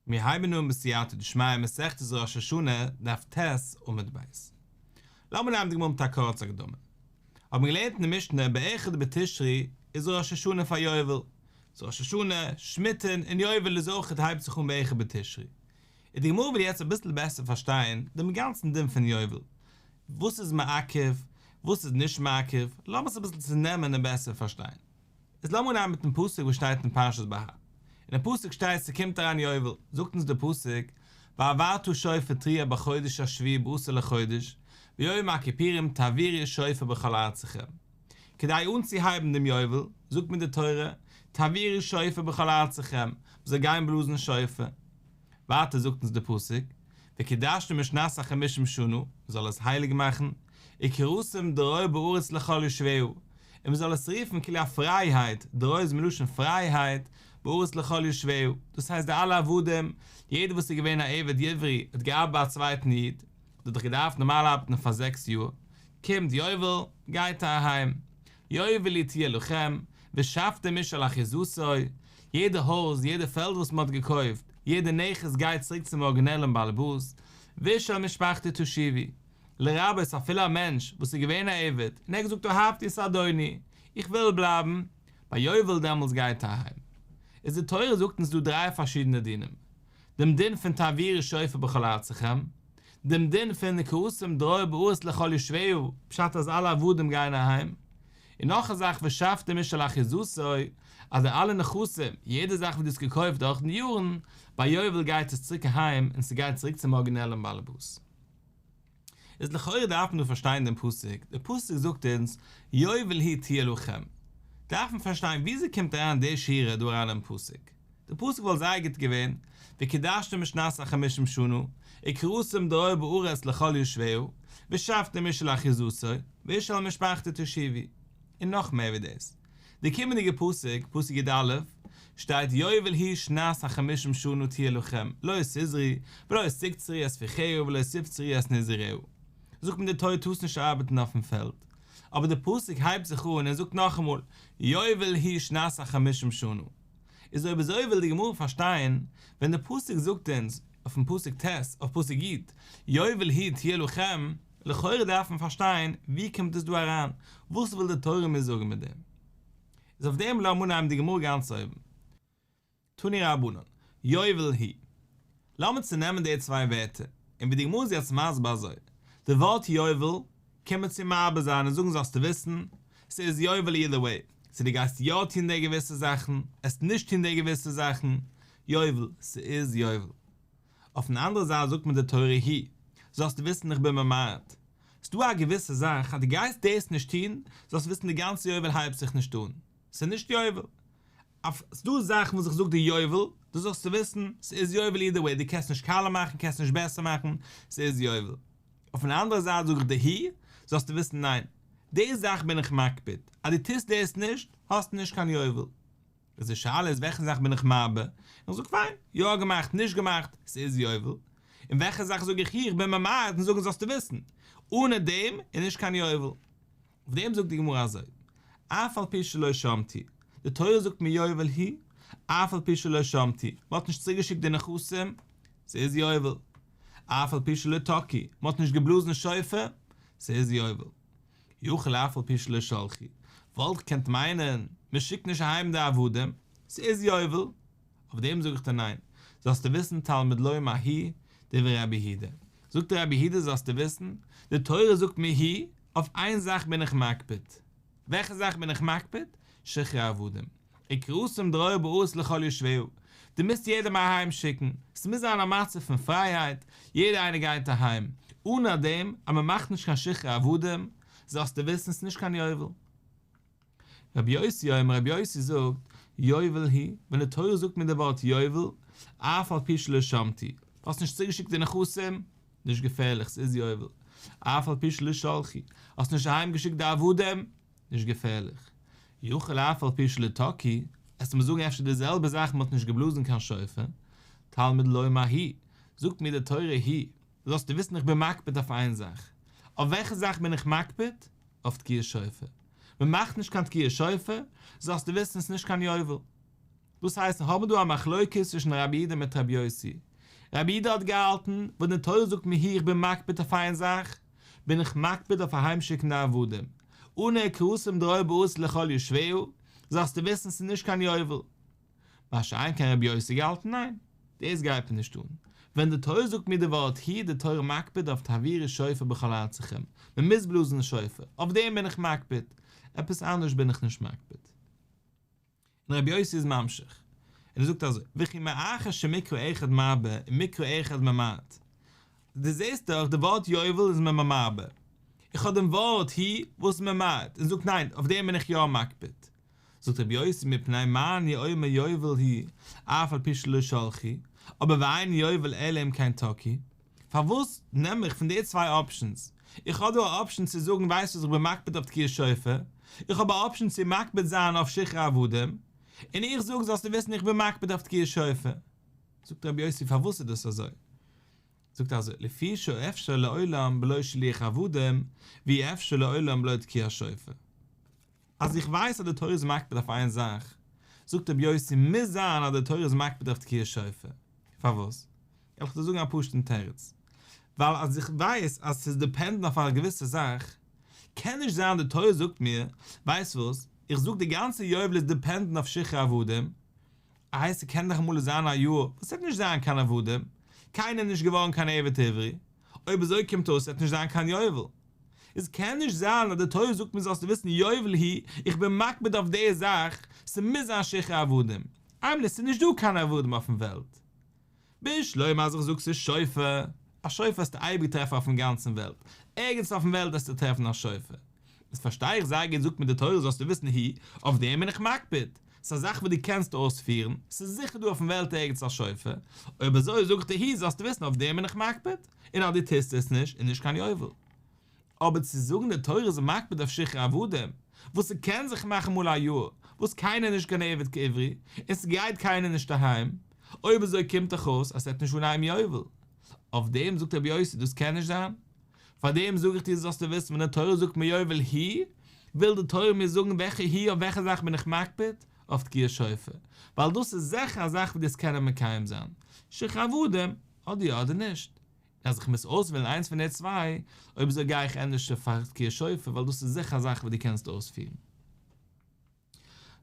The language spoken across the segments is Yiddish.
מיר הייבן אן בסייעתא דשמיא מסכת ראש השנה, דף ט' עמוד ב'. לאמיר נעמען די גמרא מיט א קורצע הקדמה. האבן מיר געלערנט אין די משנה באחד בתשרי איז ראש השנה פאר יובל. ס'איז ראש השנה, שמיטה און יובל איז אויך הייבט זיך אן באחד בתשרי. און די גמרא וויל יעצט אביסל בעסער פארשטיין דעם גאנצן דין פון יובל. וואס איז מעכב, וואס איז נישט מעכב, לאמיר עס אביסל צונעמען און בעסער פארשטיין. איז לאמיר אנהייבן מיטן פסוק וואס שטייט אין פרשת בהר. אין דעם פסוק שטייט ס'קומט אריין יובל, זאגט אונז דער פסוק, והעברת שופר תרועה בחודש השביעי בעשור לחודש, ביום הכיפורים תעבירו שופר בכל ארצכם. כדי אנצוהייבן דעם יובל, זאגט מיר די תורה, תעבירו שופר בכל ארצכם, מ'זאל גיין בלאזן שופר. ווייטער זאגט אונז דער פסוק, וקדשתם את שנת החמישים שנה, מען זאל עס הייליג מאכן, וקראתם דרור בארץ לכל יושביה, און מען זאל עס רופן כאילו א פרייהייט, דרור איז מלשון פרייהייט, בארץ לכל יושביה, דאס הייסט די אלע עבדים, יעדער וואס איז געווען א עבד עברי, האט געארבעט ביי א צווייטן איד, האט דאך געדארפט נארמאל ארבעטן פאר זעקס יאר, קומט יובל, גייט ער אהיים. יובל היא תהיה לכם, ושבתם איש אל אחוזתו, יעדע הויז, יעדע פעלד וואס מען האט געקויפט, יעדע נכס גייט צוריק צום ארגינעלן באלעבאס, ואיש אל משפחתו תשובו, לרבות אפילו א מענטש וואס איז געווען א עבד און ער האט געזאגט אהבתי את אדוני, איך וויל בלייבן, ביי יובל דעמאלטס גייט ער אהיים. איז די תורה זאגט אונז דא דריי פארשידענע דינים, דעם דין פון תעבירו שופר בכל ארצכם, דעם דין פון וקראתם דרור בארץ לכל יושביה, פשט אז אלע עבדים גייען אהיים, און נאך א זאך ושבתם איש אל אחוזתו, אז די אלע נכסים, יעדע זאך וואס דו האסט געקויפט דורך די יארן, ביי יובל גייט עס צוריק אהיים און ס'גייט צוריק צום ארגינעלן באלעבאס. איז לכאורה דארף מען דא פארשטיין דעם פסוק, דער פסוק זאגט אונז יובל היא תהיה לכם, דארף מען פארשטיין וויאזוי קומט אריין די שורה דא אריין אין פסוק, די פסוק וואלט זייער גוט געווען, וקדשתם את שנת החמישים שנה, וקראתם דרור בארץ לכל יושביה, ושבתם איש אל אחוזתו, ואיש אל משפחתו תשובו. און נאך מער ווי דאס, די קומענדיגע פסוק, פסוק י"א, שטייט יובל היא שנת החמישים שנה תהיה לכם, לא תזרעו, ולא תקצרו את ספיחיה ולא תבצרו את נזיריה. זאגט מיר די תורה טארסט נישט ארבעטן אויפן פעלד. אבער די פסוק הייבט זיך אן און זאגט נאכאמאל, יובל היא שנת החמישים שנה. איז אויב אזוי וויל די גמרא פארשטיין, ווען די פסוק זאגט אונז, אויפן פסוק ט', אויף פסוק י', יובל היא תהיה לכם, לכאורה דארף מען פארשטיין, ווי קומט עס דא אריין? וואס וויל די תורה מיר זאגן מיט דעם? איז אויף דעם לאמיר אנהייבן די גמרא גאנץ אויבן. תנו רבנן, יובל היא. לאמיר צונעמען די צוויי ווערטער, און ווי די גמרא איז יעצט מסביר אזוי, די ווארט יובל קומט מיר צו מרבה זיין און זאגן זאלסטו וויסן, ס'איז יובל אידער וועי, צו דו גייסט יא טון די געוויסע זאכן, עסט נישט טון די געוויסע זאכן, יובל, ס'איז יובל. אויפן אנדערע זייט זאגט מיר די תורה היא, זאלסטו וויסן איך בין ממעט, ס'דא א געוויסע זאך אז דו גייסט דאס נישט טון, זאלסט וויסן די גאנצע יובל הייבט זיך נישט אן, ס'איז נישט יובל. אויף ס'דא זאכן וואס איך זאג דיר יובל, דאס זאלסטו וויסן, ס'איז יובל אידער וועי, דו קענסט נישט קאלע מאכן, קענסט נישט בעסער מאכן, ס'איז יובל. אויפן אנדערע זייט זאג איך דיר היא, זאלסטו וויסן ניין, די זאך בין איך מקפיד, אז דו טוסט דאס נישט, האסטו נישט קיין יובל. איז די שאלה איז וועלכע זאך בין איך מרבה, און איך זאג פיין, יא געמאכט נישט געמאכט, ס'איז יובל. און וועלכע זאך זאג איך היא, איך בין ממעט און זאגן זאלסטו וויסן, אנע דעם איז נישט קיין יובל. אויף דעם זאגט די גמרא אזוי, אף על פי שלא שמטו, די תורה זאגט מיר יובל היא, אף על פי שלא שמטו, מען האט נישט צוריקגעשיקט די נכסים, ס'איז יובל. אף על פי שלא תקעו, מען האט נישט געבלאזן שופר, ס'איז יובל. יכול אף על פי שלא שלחו, וואלט איך געקענט מיינען, מען שיקט נישט אהיים די עבדים, ס'איז יובל. אויף דעם זאג איך דיר ניין, זאלסטו וויסן תלמוד לומר היא, דברי רבי יהודה. זאגט רבי יהודה זאלסטו וויסן, די תורה זאגט מיר היא, אויף איין זאך בין איך מקפיד. וועלכע זאך בין איך מקפיד? שחרור עבדים. וקראתם דרור בארץ לכל יושביה. דו מוזט יעדעם אהיים שיקן. ס'מוז זיין א מצב פון פרייהייט, יעדער איינער גייט אהיים. אנע דעם אז מ'מאכט נישט קיין שחרור עבדים, זאלסטו וויסן ס'נישט קיין יובל. רבי יוסי אומר, רבי יוסי זאגט, יובל היא, ווען די תורה זאגט מיר די ווארט יובל, אף על פי שלא שמטו, האסט נישט צוריקגעשיקט די נכסים, נישט געפערליך, ס'איז יובל, אף על פי שלא שלחו, האסט נישט אהיים געשיקט די עבדים, נישט געפערליך, יכול אף על פי שלא תקעו, עסטו מיר זאגן אפשר די זעלבע זאך מ'האט נישט געבלאזן קיין שופר, תלמוד לומר היא, זאגט מיר די תורה היא, זאלסטו וויסן איך בין מקפיד אויף איין זאך, אויף וועלכע זאך בין איך מקפיד? אויף תקיעת שופר. מען מאכט נישט קיין תקיעת שופר, זאלסטו וויסן ס'איז נישט קיין יובל. דאס הייסט האבן דא א מחלוקת צווישן רבי יהודה מיט רבי יוסי. רבי יהודה האט געהאלטן, ווען די תורה זאגט מיר הוא איך בין מקפיד אויף איין זאך, בין איך מקפיד אויף אהיימשיקן די עבדים, אנא וקראתם דרור בארץ לכל יושביה, זאלסטו וויסן ס'איז נישט קיין יובל. מה שאין כן רבי יוסי געהאלטן ניין, דאס גייט מיר נישט אן, ווען די תורה זאגט מיר די ווארט הוא איז די תורה מקפיד אויף תעבירו שופר בכל ארצכם, מען מוז בלאזן שופר, אויף דעם בין איך מקפיד, עפעס אנדערש בין איך נישט מקפיד. און רבי יוסי איז ממשיך, און ער זאגט אזוי, וכי מאחר שמקרא אחד מרבה ומקרא אחד ממעט, דו זעסט דאך די ווארט יובל איז מיר מרבה, איך האב דעם ווארט הוא וואס איז ממעט, און זאגט ניין, אויף דעם בין איך יא מקפיד. זאגט רבי יוסי מפני מה אני אומר יובל הוא אף על פי שלא שלחו, אבער ואין יובל אלא אם כן תקעו, פארוואס נעם איך פון די צוויי אפשענס, איך האב דא א אפשען צו זאגן ווייסט וואס איך בין מקפיד אויף תקיעת שופר, איך האב א אפשען צו מקפיד זיין אויף שחרור עבדים, און איך זאג זאלסטו וויסן איך בין מקפיד אויף תקיעת שופר. זאגט רבי יוסי פארוואס איז דאס אזוי? זאגט ער אזוי, לפי שאפשר לעולם בלא שילוח עבדים, ואי אפשר לעולם בלא תקיעת שופר. אז איך ווייס אז די תורה איז מקפיד אויף איין זאך, זאגט רבי יוסי, מוז זיין אז די תורה איז מקפיד אויף תקיעת שופר. פארוואס? וועל איך דיר זאגן א פשוט'ן תירוץ. ווייל אז איך ווייס אז ס'איז דיפענדענט אויף א געוויסע זאך, קען נישט זיין די תורה זאגט מיר, ווייסט וואס, איך זאג די גאנצע יובל איז דיפענדענט אויף שחרור עבדים, איי ס'קען דאך אמאל זיין א יאר וואס ס'וועט נישט זיין קיין עבדים, קיינער איז נישט געווארן קיין עבד עברי, אויב אזוי קומט אויס ס'וועט נישט זיין קיין יובל. עס קען נישט זיין אז די תורה זאגט מיר זאלסטו וויסן יובל הוא, איך בין מקפיד אויף די זאך, ס'מוז זיין שחרור עבדים. איינמאל עס איז נישט דא קיין עבדים אויפן וועלט. בשלמא אז איך זאג ס'איז שופר, א שופר וועסטו אייביג טרעפן אויפן גאנצן וועלט, ערגעץ אויפן וועלט וועסטו טרעפן א שופר. איז פארשטיי איך זייער גוט זאגט מיר די תורה זאלסטו וויסן הוא, אויף דעם בין איך מקפיד, ס'איז א זאך וואס דו קענסט אויספירן, ס'איז זיכער דא אויפן וועלט ערגעץ א שופר, אויב אזוי זאג איך דיר הוא זאלסטו וויסן אויף דעם בין איך מקפיד, און אז דו טוסט עס נישט איז נישט קיין יובל. אבער צו זאגן די תורה איז מקפיד אויף שחרור עבדים, וואס ס'קען זיך מאכן אמאל א יאר וואס קיינער איז נישט קיין עבד עברי, און ס'גייט קיינער נישט אהיים, אויב אזוי קומט דאך אויס אז ס'וועט נישט אנהייבן יובל. אויף דעם זאגט רבי יוסי דאס קען נישט זיין. פאר דעם זאג איך דיר זאלסטו וויסן ווען די תורה זאגט מיר יובל הוא, וויל די תורה מיר זאגן וועלכע הוא אויף וועלכע זאך בין איך מקפיד, אויף תקיעת שופר, ווייל דאס איז זיכער א זאך וואס דו וועסט קענען מקיים זיין, שחרור עבדים, אדער יא אדער נישט. און אז איך מוז אויסוועלן איינס פון די צוויי, אויב אזוי גיי איך ענדערש פאר תקיעת שופר ווייל דאס איז זיכער א זאך וואס דו קענסט אויספירן.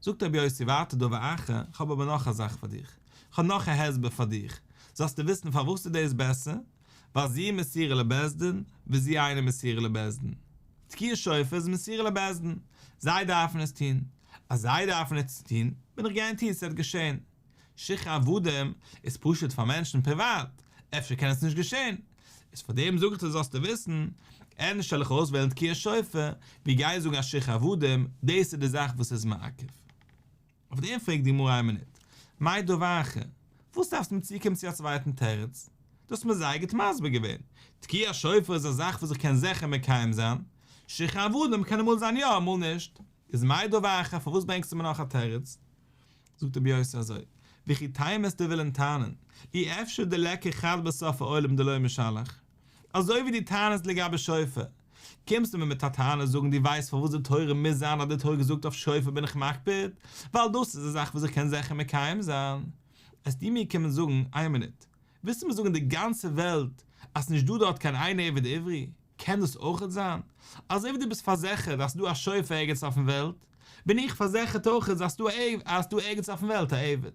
זאגט רבי יוסי ווייטער דבר אחר, איך האב אבער נאך א זאך פאר דיך, איך האב נאך א הסבר פאר דיך, זאלסטו וויסן פארוואס איז דאס בעסער, ווייל זו מסורה לבית דין וזו אינה מסורה לבית דין. תקיעת שופר איז מסורה לבית דין, זיי דארפן עס טון, אז זיי דארפן עס טון, בין איך גערענטירט ס'וועט געשען. שחרור עבדים איז פשוט פאר מענטשן פריוואט, אפשר קען עס נישט געשען, איז פאר דעם זאג איך דיר זאלסטו וויסן, ענדערש זאל איך אויסוועלן תקיעת שופר, ווי גיי זאגן אז שחרור עבדים, דאס איז די זאך וואס איז מעכב. אויף דעם פרעגט די גמרא איין מינוט, מאי דבר אחר, וואס דארפסטו מיר צוקומען צו א צווייטן תירוץ? דו האסט מיר זייער גוט מסביר געווען, תקיעת שופר איז א זאך וואס איך קען זיכער מקיים זיין, שחרור עבדים קען אמאל זיין יא אמאל נישט, איז מאי דבר אחר פארוואס ברענגסטו מיר נאך א תירוץ? זאגט רבי יוסי אזוי, וכי תימא וועסטו וועלן טענה'ן, אי אפשר דליכא חד בסוף העולם דלא משלח, אזוי ווי דו טענה'סט לגבי שופר, קומסטו מיר מיט א טענה זאגן דו ווייסט פארוואס די תורה מוז זיין אז די תורה געזאגט אויף שופר בין איך מקפיד, ווייל דאס איז א זאך וואס איך קען זיכער מקיים זיין, עסטו מיר קומען זאגן, איין מינוט, ווילסטו מיר זאגן די גאנצע וועלט אז ס'נישט דא דארט קיין איין עבד עברי, קען דאס אויכעט זיין? אזוי ווי דו ביסט פארזיכערט אז ס'דא א שופר ערגעץ אויפן וועלט, בין איך פארזיכערט אויכעט אז ס'דא ערגעץ אויפן וועלט א עבד.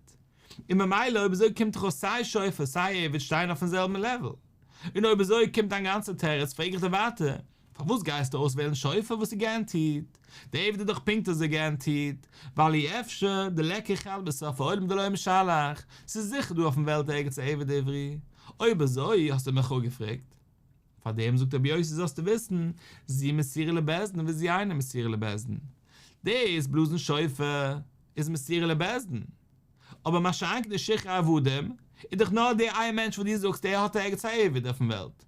און ממילא אויב אזוי קומט דאך אויס סיי שופר סיי עבד שטייען אויפן זעלבן לעוול. און אויב אזוי קומט דיין גאנצע תירוץ פרעג איך דיר ווייטער, פארוואס גייסטו אויסוועלן שופר וואס איז גערענטירט? די עבד איז דאך פונקט אזוי גערענטירט, ווייל אי אפשר דליכא חד בסוף העולם דלא משלח, ס'איז זיכער דא אויפן וועלט ערגעץ א עבד עברי. אויב אזוי האסטו מיך אפגעפרעגט. פאר דעם זאגט רבי יוסי זאלסטו וויסן, זו מסורה לבית דין וזו אינה מסורה לבית דין. דאס בלאזן שופר איז מסורה לבית דין. אבער מה שאין כן די שחרור עבדים, איז דאך נאר דער איין מענטש וואס דו זאגסט ער האט ערגעץ א עבד אויפן וועלט.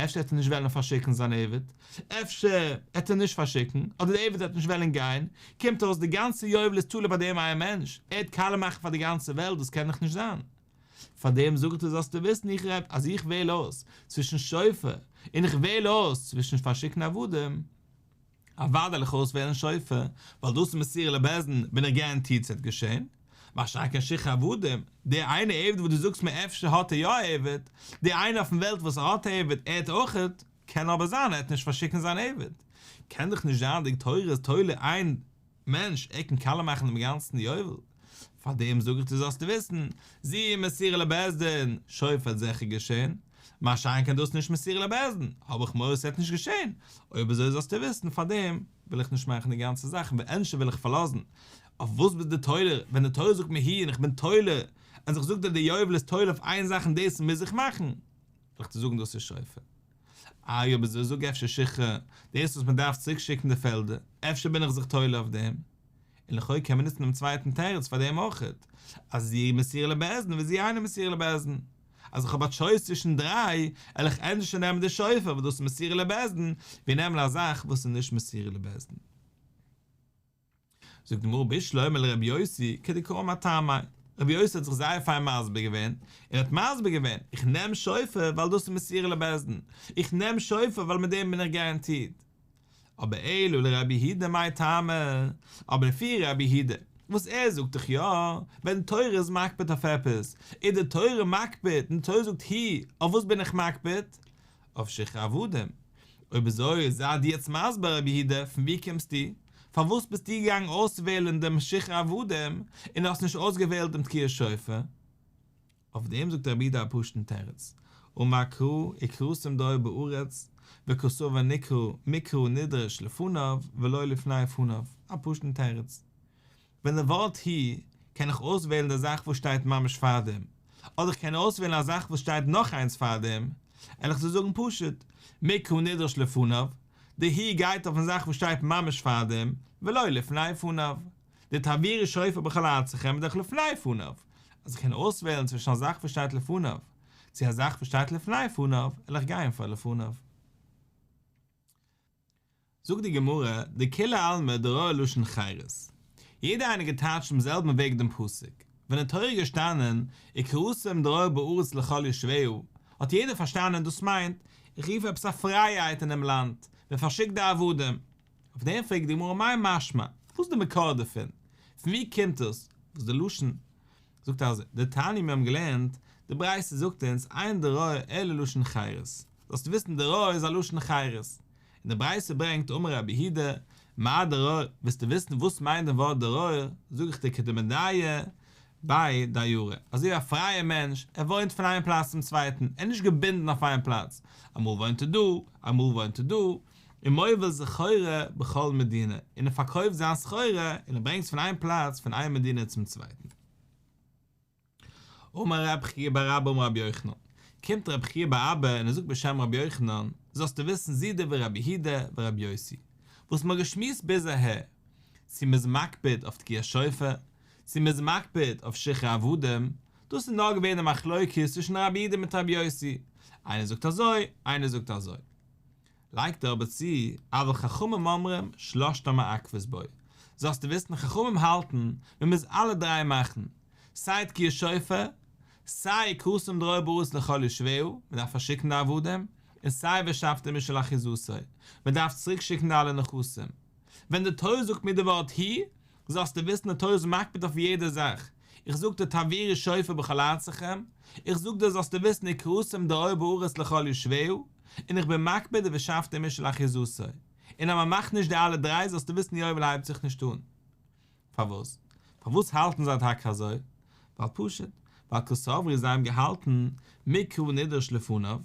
אפשר וועט ער נישט וועלן פארשיקן זיין עבד, אפשר וועט ער נישט פארשיקן, אדער דער עבד וועט נישט וועלן גיין, קומט אויס די גאנצע יובל איז תלוי ביי דעם איין מענטש, ער וועט קאליע מאכן פאר די גאנצע וועלט, דאס קען דאך נישט זיין. פאר דעם זאג איך דיר זאלסטו וויסן איך רעד אז איך וועל אויס צווישן שופר און איך וועל אויס צווישן פארשיקן עבדים, אוודאי וועל איך אויסוועלן שופר, ווייל דאס איז מסורה לבית דין בין איך גערענטירט ס'וועט געשען, מה שאין כן שחרור עבדים, די איינע עבד וואס דו זאגסט מיר אפשר האט ער יא א עבד, די איינע אויפן וועלט וואס האט א עבד, ער האט אויכעט, קען אבער זיין ער וועט נישט פארשיקן זיין עבד. קען דאך נישט זיין די תורה איז תולה איין מענטש, ער קען קאליע מאכן דעם גאנצן יובל. פאר דעם זאג איך דיר זאלסטו וויסן, זו מסורה לבית דין, שופר וועט זיכער געשען, מה שאין כן דאס נישט מסורה לבית דין, האב איך מורא ס'וועט נישט געשען, אויב אזוי זאלסטו וויסן פאר דעם וויל איך נישט מאכן די גאנצע זאך און ענדערש וויל איך פארלאזן אויף וואס ביסט דו תולה, ווען די תורה זאגט מיר הוא און איך בין תולה, אז איך זאג דיר די יובל איז תולה אויף איין זאך און דאס מוז איך מאכן, וועל איך דיר זאגן דאס איז שופר. איי אויב אזוי זאג אפשר שחרור, דאס וואס מען דארף צוריק שיקן די פעלדער, אפשר בין איך זיך תולה אויף דעם. און לכאו' קען מען נוצן דעם צווייטן תירוץ פאר דעם אויכעט, אז זו מסורה לבית דין וזו אינה מסורה לבית דין. אז איך האב א טשויס צווישן דריי, על איך ענדערש נעמען די שופר וואס דאס איז מסורה לבית דין, ווי נעמען א זאך וואס איז נישט מסורה לבית דין. זאגט די גמרא בשלמא לרבי יוסי כדקאמר טעמיה, רבי יוסי האט זיך זייער פיין מסביר געווען, און האט מסביר געווען, איך נעם שופר ווייל דאס איז מסורה לבית דין, איך נעם שופר ווייל מיט דעם בין איך גאראנטירט. אבער אלא לרבי יהודה מאי טעמא, אבער לפי רבי יהודה, וואס ער זאגט דאך יא, ווען די תורה איז מקפיד אויף עפעס, איז די תורה מקפיד, און די תורה זאגט הוא, אויף וואס בין איך מקפיד? אויף שחרור עבדים. אויב אזוי זיי דו יעצט מסביר רבי יהודה, פון וואו קומסטו? פארוואס ביסטו געגאנגען אויסוועלן דעם שחרור עבדים, און האסט נישט אויסגעוועלט דעם תקיעת שופר? אויף דעם זאגט רבי יהודה א פשוט'ן תירוץ, אמר קרא וקראתם דרור בארץ וקסבר נקרא מקרא נדרש לפניו ולא לפני פניו, א פשוט'ן תירוץ. ווען די ווארט הוא קען איך אויסוועלן די זאך וואס שטייט ממש פאר דעם, אדער איך קען אויסוועלן א זאך וואס שטייט נאך איינס פאר דעם, על איך דיר זאגן פשוט, מקרא נדרש לפניו, די הוא גייט אויפן זאך וואס שטייט ממש פאר דעם, ולא לפני פניו. די תעבירו שופר בכל ארצכם איז דאך לפני פניו, אז איך קען אויסוועלן צווישן א זאך וואס שטייט לפניו, צו א זאך וואס שטייט לפני פניו, על איך גיין פאר לפניו. זאגט די גמרא, דכולי עלמא דרור לשון חירות. יעדער איינער געטייטשט דעם זעלבן וועג דעם פסוק. ווען אין תורה איז געשטאנען, וקראתם דרור בארץ לכל יושביה, האט יעדער פארשטאנען דאס מיינט, איך רוף עפעס א פרייהייט אינעם לאנד, מען פארשיקט די עבדים. אויף דעם פרעגט די גמרא מאי משמע, וואס איז די מקור דערפון? פון וואו קומט עס? וואס איז די לשון? זאגט ער אזוי, דתניא מיר האבן געלערנט, די ברייתא זאגט אונז אין דרור אלא לשון חירות, זאלסטו וויסן דרור איז א לשון חירות, און די ברייתא ברענגט אמר רבי יהודה, מה דרור, ווילסטו וויסן וואס מיינט די ווארט דרור, זאג איך דיר כדמדייר בי דיירי, אזוי ווי א פרייער מענטש, ער וואוינט פון איין פלאץ צום צווייטן, ער איז נישט געבינדן אויף איין פלאץ, אמאל וואוינט ער דא, אמאל וואוינט ער דא, ומוביל סחורה בכל מדינה, און ער פארקויפט זיין סחורה, און ער ברענגט עס פון איין פלאץ, פון איין מדינה צום צווייטן. אמר רב חייא בר אבא אמר רבי יוחנן, קומט רב חייא בר אבא און ער זאגט בשם רבי יוחנן, זאלסטו וויסן זו דברי רבי יהודה ורבי יוסי, וואס מ'האט געשמועסט ביז אהער, צו מ'איז מקפיד אויף תקיעת שופר, צו מ'איז מקפיד אויף שחרור עבדים, דאס איז נאר געווען די מחלוקת צווישן רבי יהודה מיט רבי יוסי, איינער זאגט אזוי, איינער זאגט אזוי. לייגט ער אבער צו, אבל חכמים אומרים שלשתן מעכבות בו, זאלסטו וויסן חכמים האלטן מען מוז אלע דריי מאכן, סיי תקיעת שופר, סיי וקראתם דרור בארץ לכל יושביה, מען דארף פארשיקן די עבדים, און סיי ושבתם איש אל אחוזתו, מען דארף צוריק שיקן די אלע נכסים. ווען די תורה זאגט מיר די ווארט הוא, זאלסטו וויסן די תורה איז מקפיד אויף יעדע זאך, איך זאג דיר תעבירו שופר בכל ארצכם, איך זאג דיר זאלסטו וויסן וקראתם דרור בארץ לכל יושביה, און איך בין מקפיד ושבתם איש אל אחוזתו, און אז מען מאכט נישט די אלע דריי זאלסטו וויסן יובל הייבט זיך נישט אן. פארוואס? פארוואס האלטן זיי טאקע אזוי? ווייל פשוט, ווייל קסברי זיי האבן געהאלטן מקרא נדרש לפניו,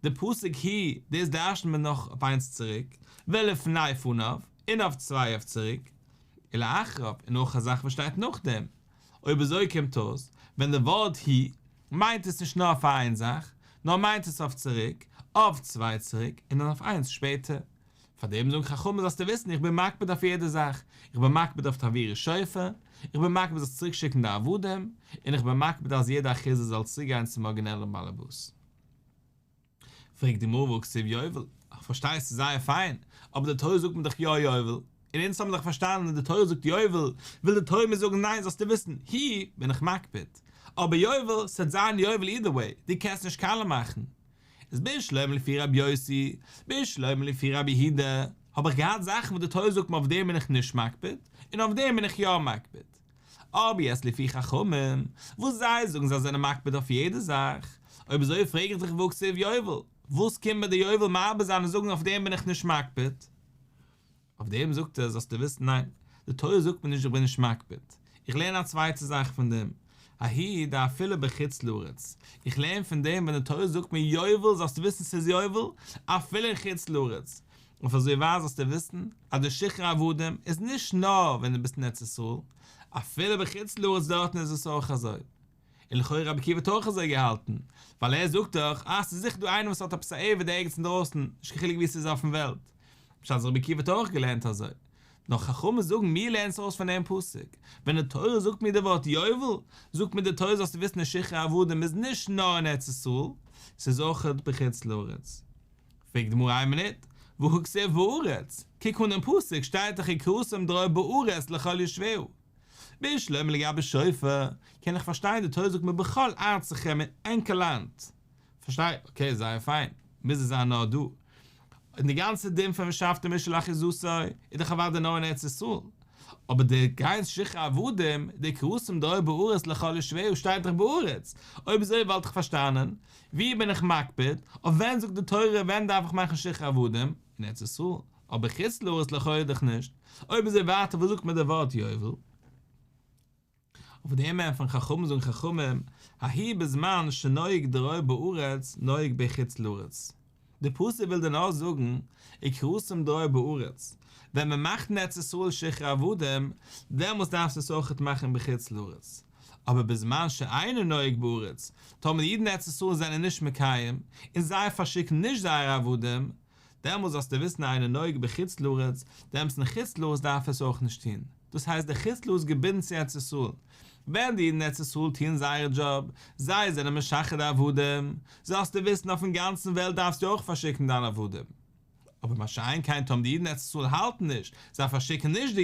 די פסוק הוא, דאס דרש'נט מען נאך אויף איינס צוריק, ולפני פניו, און אויף צוויי אויף צוריק, ולאחריו, און אויך א זאך וואס שטייט נאכדעם. אויב אזוי קומט אויס, ווען די ווארט הוא, מיינט עס נישט נאר פאר איין זאך, נאר מיינט עס אויף צוריק, אויף צוויי צוריק, און אויף איינס שפעטער. פאר דעם זאגן חכמים זאלסטו וויסן איך בין מקפיד אויף יעדע זאך, איך בין מקפיד אויף תעבירו שופר, איך בין מקפיד זאלסט צוריק שיקן די עבדים, און איך בין מקפיד אז יעדע אחוזה זאל צוריק גיין צום ארגינעלן באלעבאס. פרעגט די גמרא והכתיב יובל, איך פארשטיי עס איז זייער פיין, אבער די תורה זאגט מיר דאך יא יובל, און אונז האבן דאך פארשטאנען אז די תורה זאגט יובל, וויל די תורה מיר זאגן ניין זאלסטו וויסן, הוא בין איך מקפיד, אבער יובל, ס'וועט זיין יובל אידער וועי, דו קענסט נישט קאליע מאכן. איז בשלמא לפי רבי יוסי, בשלמא לפי רבי יהודה, האב איך געהאט זאכן וואס די תורה זאגט מיר אויף דעם בין איך נישט מקפיד, און אויף דעם בין איך יא מקפיד. אבער יעצט לפי חכמים, וואס זיי זאגן זיי זענען מקפיד אויף יעדע זאך, אויב אזוי פרעג איך דיך והא כתיב יובל, וואס קומט מיר די יובל מרבה זיין און זאגן אויף דעם בין איך נישט מקפיד? אויף דעם זאגט ער זאלסטו וויסן ניין, די תורה זאגט מיר נישט איך בין נישט מקפיד, איך לערן א צווייטע זאך פון דעם, ההוא דאפילו בחוץ לארץ, איך לערן פון דעם ווען די תורה זאגט מיר יובל זאלסטו וויסן ס'איז יובל אפילו אין חוץ לארץ, אויף אזוי ווייט זאלסטו וויסן אז די שחרור עבדים איז נישט נאר ווען דו ביסט אין ארץ ישראל, אפילו בחוץ לארץ דארטן איז עס אויך אזוי. און לכאורה רבי עקיבא האט אויך אזוי געהאלטן, ווייל ער זאגט דאך אז ס'איז זיכער דא איינער וואס האט עפעס א עבד ערגעץ אינדרויסן, נישט קיין חילוק וואו ס'איז אויפן וועלט. פשט אז רבי עקיבא האט אויך געלערנט אזוי. נאר חכמים זאגן מיר לערנען עס ארויס פון דעם פסוק. ווען די תורה זאגט מיר די ווארט יובל, זאגט מיר די תורה זאלסטו וויסן די שחרור עבדים איז נישט נאר אין ארץ ישראל, ס'איז אויך בחוץ לארץ. פרעגט די גמרא איין מינוט, והא כתיב בארץ, קוק אן דעם פסוק, שטייט דאך וקראתם דרור בארץ לכל יושביה. בשלמא לגבי שופר, קען איך פארשטיין די תורה זאגט מיר בכל ארצכם אין ענקער לאנד. פארשטיי, אקעי זייער פיין, מוז עס זיין נאר דא. און די גאנצע דין פון ושבתם איש אל אחוזתו איז דאך אוודאי נאר אין ארץ ישראל. אבער די גיין שחרור עבדים, די וקראתם דרור בארץ לכל יושביה שטייט דאך בארץ, אויב אזוי וואלט איך פארשטאנען, ווי בין איך מקפיד, אויף ווען זאגט די תורה ווען דארף איך מאכן שחרור עבדים, אין ארץ ישראל, אבער חוץ לארץ לכאורה דאך נישט, אויב אזוי ווייטער וואס זאגט מיר די ווארט יובל? אויף דעם ענטפערן חכמים זאגן חכמים, ההוא בזמן שנוהג דרור בארץ נוהג בחוץ לארץ. די פסוק וויל דיר נאר זאגן, וקראתם דרור בארץ, ווען מען מאכט אין ארץ ישראל שחרור עבדים, דעמאלטס דארפסטו עס אויכעט מאכן בחוץ לארץ. אבער בזמן שאינו נוהג בארץ, טאמער די אידן אין ארץ ישראל זענען נישט מקיים, און זיי פארשיקן נישט זייערע עבדים, דעמאלס זאלסטו וויסן אינו נוהג בחוץ לארץ, דעמאלס אין חוץ לארץ דארף ער עס אויך נישט טון. דאס הייסט דער חוץ לארץ איז געבינדן צו ארץ ישראל. ווען די אידן אין ארץ ישראל טוען זייער דזשאב, זיי זענען משחרר די עבדים, זאלסטו וויסן אויפן גאנצן וועלט דארפסטו אויך פארשיקן דיינע עבדים. אבער מה שאין כן טאמער די אידן אין ארץ ישראל האלטן נישט, זיי פארשיקן נישט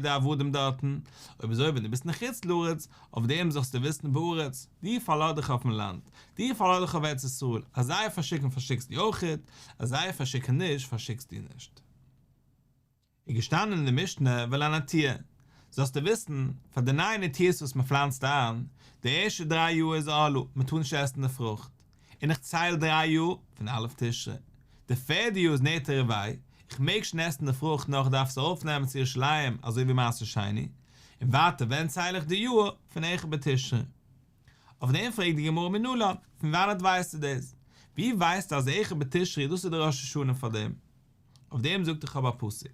די עבדים דארטן, אויב אזוי ווען דו ביסט אין חוץ לארץ, אויף דעם זאלסטו וויסן בארץ, דו פארלאז דיך אויפן לאנד, דו פארלאז דיך אויף ארץ ישראל, אז זיי פארשיקן פארשיקסטו אויכעט, אז זיי פארשיקן נישט פארשיקסטו נישט. איז געשטאנען אין די משנה ולנטיעה, זאלסטו וויסן, פאר די נייע נטיעות וואס מען פלאנצט איין, די ערשטע דריי יאר איז ערלה, מען טאר נישט עסן די פרוכט, און איך צייל דריי יאר פון א' תשרי, די פערדע יאר איז נטע רבעי, איך מעג שוין עסן די פרוכט נאר איך דארף עס ארויפנעמען צו ירושלים אזוי ווי מעשר שני, און ווייטער ווען צייל איך די יאר פון אחד בתשרי. אויף דעם פרעגט די גמרא מנלן, פון וואנעט ווייסטו דאס? ווי ווייסטו אז אחד בתשרי דאס איז די ראש השנה פאר דעם? אויף דעם זאגט איך האב א פסוק,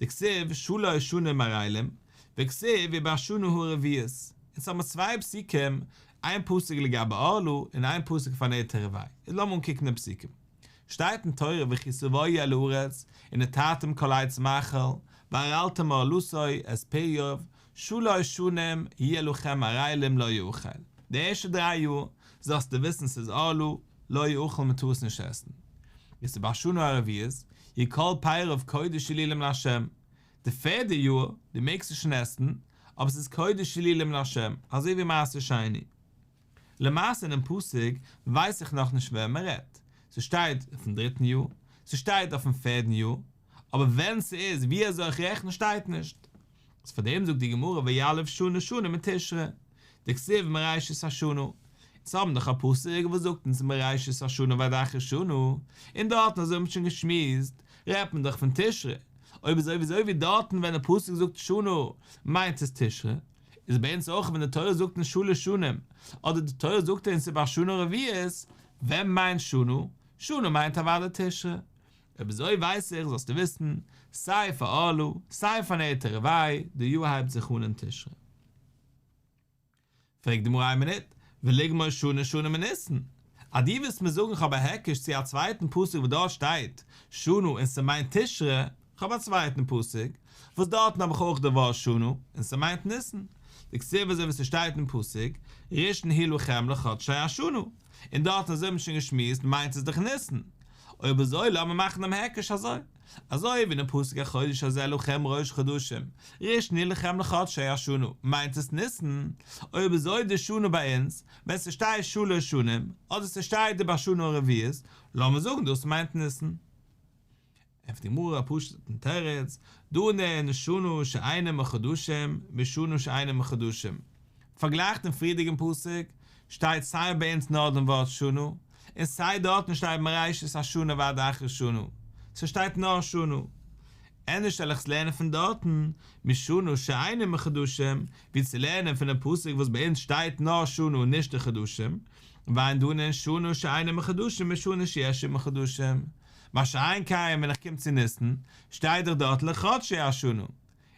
דכתיב שלש שנים ערלים, וכתיב ובשנה הרביעית, אונז האבן צוויי פסוקים, איין פסוק לגבי ערלה און איין פסוק פאר נטע רבעי, איז לאמיר אנקוקן די פסוקים. שטייט אין תורה וכי תבואו אל הארץ ונטעתם כל עץ מאכל וערלתם ערלתו את פריו שלש שנים יהיה לכם ערלים לא יאכל, די ערשטע דריי יאר זאלסטו וויסן ס'איז ערלה, לא יאכל מען טאר עס נישט עסן. איז ובשנה הרביעית יהיו כל פריו קודש ילולים לה', די פערדע יאר דו מעגסט עס שוין עסן, אבער ס'איז קודש ילולים לה', אזוי ווי מעשר שני. למעשה אינעם פסוק ווייס איך נאכנישט ווען מען רעדט, ס'שטייט אויפן דריטן יאר, ס'שטייט אויפן פערדן יאר, אבער ווען ס'איז ווי אזוי איך רעכן שטייט נישט. איז פאר דעם זאגט די גמרא ויליף שנה שנה מתשרי, דכתיב מראשית השנה, אונז האבן דאך א פסוק וואס זאגט אונז מראשית השנה ועד אחרית שנה, און דארטן אזוי האט מען שוין געשמועסט, רעדט מען דאך פון תשרי, אויב אזוי אזוי ווי דארטן ווען די פסוק זאגט שנה מיינט עס תשרי, איז ביי אונז אויך ווען די תורה זאגט אונז שלש שנים, אדער די תורה זאגט אונז ובשנה הרביעית, ווען מיינט שנה? שנה מיינט אוודאי תשרי. אויב אזוי ווייס איך זאלסטו וויסן, סיי פאר ערלה, סיי פאר נטע רבעי, די יאר הייבט זיך אן אין תשרי. פרעגט די גמרא איין מינוט, וליגמור שנה שנה מניסן, אז דו ווילסט מיר זאגן כ'האב א היקש צו א צווייטן פסוק וואס דארט שטייט שנה און ס'מיינט תשרי, כ'האב א צווייטן פסוק וואס דארטן האב איך אויך די ווארט שנה און ס'מיינט ניסן, דכתיב אזוי ווי ס'שטייט אין פסוק ראשון הוא לכם לחדשי השנה, און דארטן אזוי האט מען שוין געשמועסט מיינט עס דאך ניסן, אויב אזוי לאמיר מאכן דעם היקש אזוי, אזוי ווי אין פסוק החודש הזה לכם ראש חדשים, ראשון הוא לכם לחדשי השנה, מיינט עס ניסן, אויב אזוי די שנה ביי אונז, ווען ס'שטייט שלש שנים, אדער ס'שטייט ובשנה הרביעית, לאמיר זאגן דאס מיינט ניסן. ענטפערט די גמרא א פשוט'ן תירוץ, דנין שנה שאינה מחדשים משנה שאינה מחדשים. פארגלייך דעם פריערדיגן פסוק, שטייט סיי ביי אונז נאר דעם ווארט שנה, און סיי דארטן שטייט מראשית השנה ועד אחרית שנה, ס'שטייט נאר שנה. ענדערש זאל איך עס לערנען פון דארטן, משנה שאינה מחדשים, ווי צו לערנען פונעם פסוק וואס ביי אונז שטייט נאר שנה און נישט די חדשים, ואין דנין שנה שאינה מחדשים משנה שיש עמה חדשים. מה שאין כן ווען איך קום צו ניסן, שטייט דאך דארט לחדשי השנה.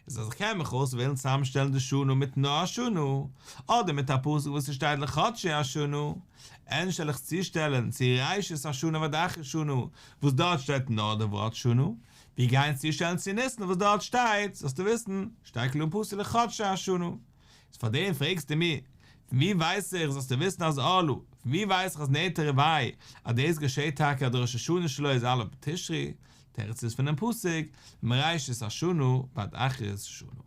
איז אז איך קען מיך אויסוועלן צוזאמשטעלן די שנה מיט נאר שנה, אדער מיט א פסוק וואס עס שטייט לחדשי השנה, ענדערש זאל איך צושטעלן צו ראשית השנה ועד אחרית שנה וואס דארט שטייט נאר די ווארט שנה, ווי גיין צושטעלן צו ניסן וואס דארט שטייט, זאלסטו וויסן, שטייט קלאר אין פסוק לחדשי השנה. איז פאר דעם פרעגסטו מיר, פון ווי ווייס איך זאלסטו וויסן אז ערלה, פון ווי ווייס איך אז נטע רבעי, אז דאס געשעט טאקע אז די ראש השנה שלו איז א' בתשרי, תירוץ איז פונעם פסוק, מראשית השנה ועד אחרית שנה.